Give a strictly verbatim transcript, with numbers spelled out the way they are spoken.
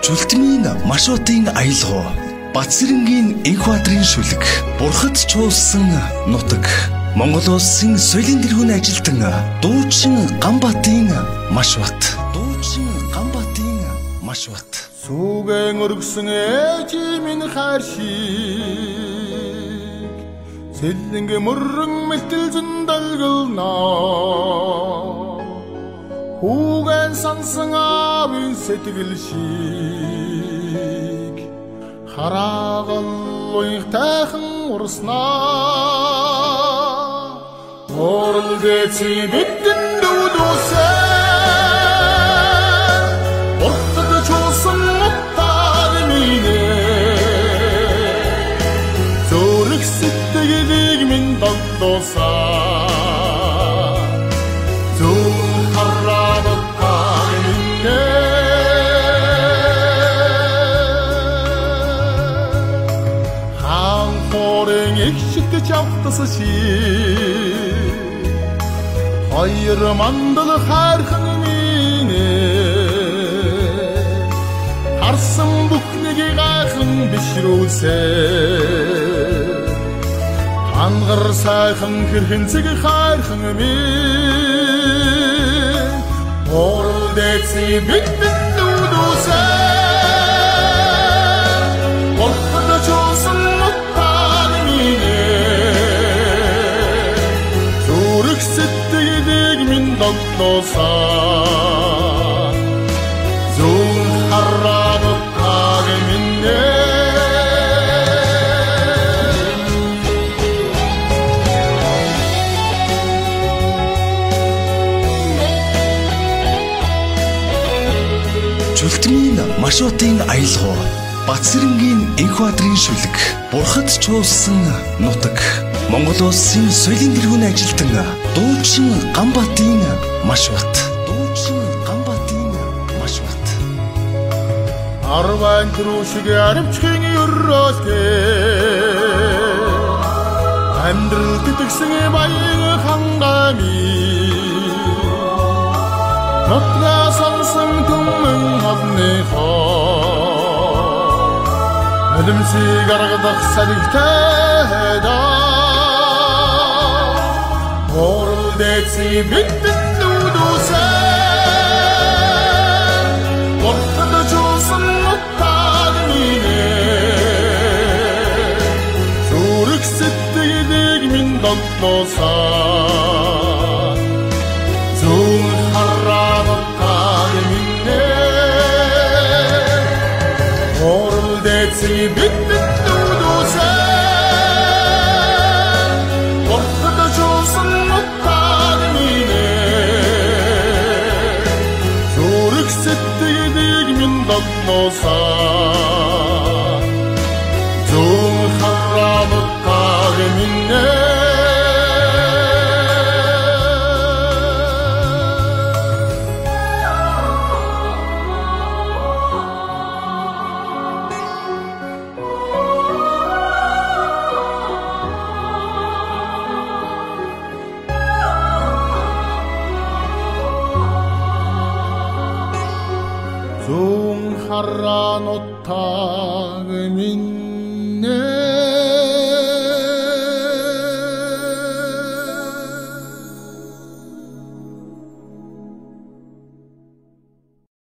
Чүлтэмиин маршрутын аялга. Батсэрэнгийн Энхбаатарын шүлэг. Бурхад чуулсан нутаг. Монгол Улсын соёлын тэргүүнэй ажилтан, дуучин Гамбатын маршрут. Дуучин Гамбатын маршрут. Сүүгээ үргэсэн ээжымни хайршиг сэлэнгэ мүрэн мэлтэлзэн дэлгэлнэ. Хүүгээн сансан аавын сэдьхэл шэг хараагалуй тайхан урсана. Бурхан дээдси бидэндэ дуудаа. Бурхад чуулсан нутаг минии. Зүрхэ сэдьхэлыемни догдуулаа. Зүүн хараа нутаг минии. Хаан хооройн эгшэдтэ чавтасаши. Хоёр мандал хайрхан минии. Харсан бүхэнэйнгээ гайхан бэшэрүүлһэн. Хангар сайхан хэрхэнсэг хайрхан минии. Бурхан дээдси бидэндэ дуудаа. Бурхад чуулсан нутаг минии. Зүрхэ сэдьхэлыемни догдуулаа. Зүүн хараа нутаг минии. Чүлтэмиин маршрутын аялга. Батсэрэнгийн Энхбаатарын шүлэг. Бурхад чуулсан нутаг. Монгол Улсын соёлын тэргүүнэй ажилтан, дуучин Гамбатын маршрут. Дуучин Гамбатын маршрут. Арбан түрүүшэг арбшахын үреэлтэй. Амидаралда тэтэгсэн баян хангамни. Нутгаа сонсон түмэн олоной хойно. Нулимсые гаргадаг салхитай даа. Бурхан дээдси бидэндэ дуудаа. Бурхад чуулсан нутаг минии. Зүрхэ сэдьхэлыемни догдуулаа. Зүүн хараа нутаг минии. Бурхан дээдси бидэндэ дуудаа. Бурхад чуулсан нутаг минии. Зүрхэ сэдьхэлыемни догдуулаа. Зүүн хараа нутаг минии. Зүүн хараа нутаг минии.